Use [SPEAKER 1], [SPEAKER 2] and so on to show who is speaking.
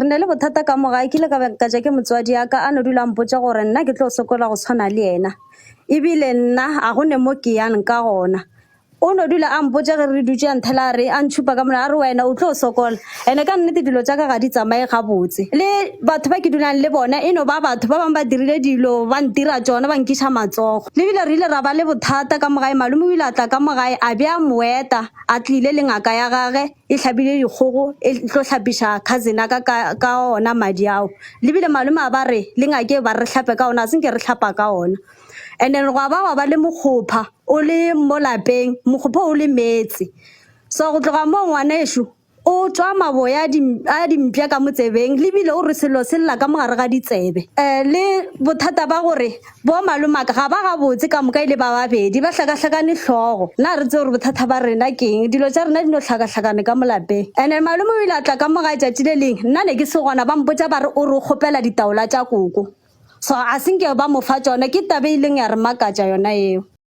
[SPEAKER 1] ne le bothata ka mo gae, ke ile ka ka ke motswadi ya ka a no dula a mpotša gore nna ke tlo sokola go tshwana le yena. Ebile nna a go ne mo ke yang ka gona. O no dula a mpotša ge re dutše a nthela a re a ntšhupa ka mona a re wena o tlo sokola. Ene ka nnete dilo tša ka ga di tsamaye gabotse. Le batho ba ke dulang le bona e no ba batho ba bangwe ba dirile dilo ba ntira tšona ba nkiša matsogo. Le bile re ile ra ba le bothata ka mo gae malome o ile a tla ka mo gae a bea moeta a tlile le ngaka ya gage e hlabile dikgogo e tlo hlapiša cousin ya ka ka ka ona madi ao. Le bile malome a ba re le ngake ba re re hlape ka ona a se nke re hlapa ka ona. And then gwa ba gwa ba le mokgopha o le mo lapeng, mokgopha o le meetse. So go tloga moo ngwanešu o tšwa maboya a dimpša ka mo tsebeng le bile o re selo se lla ka mogare ga ditsebe. Um le bothata ba gore bo malomaka ga ba gabotse ka moka e le ba babedi ba hlakahlakane hlogo. Nna re tsebe gore bothata ba rena keng, dilo tša rena di no hlakahlakane ka mo lapeng. And then malome o ile a tla ka mo gae tšatši le leng, nna ne ke se gona ba mpotša ba re o re o kgopela ditaola tša koko. So a se nke ba mo fa tšona, ke taba e ileng ya re makatša yona eo.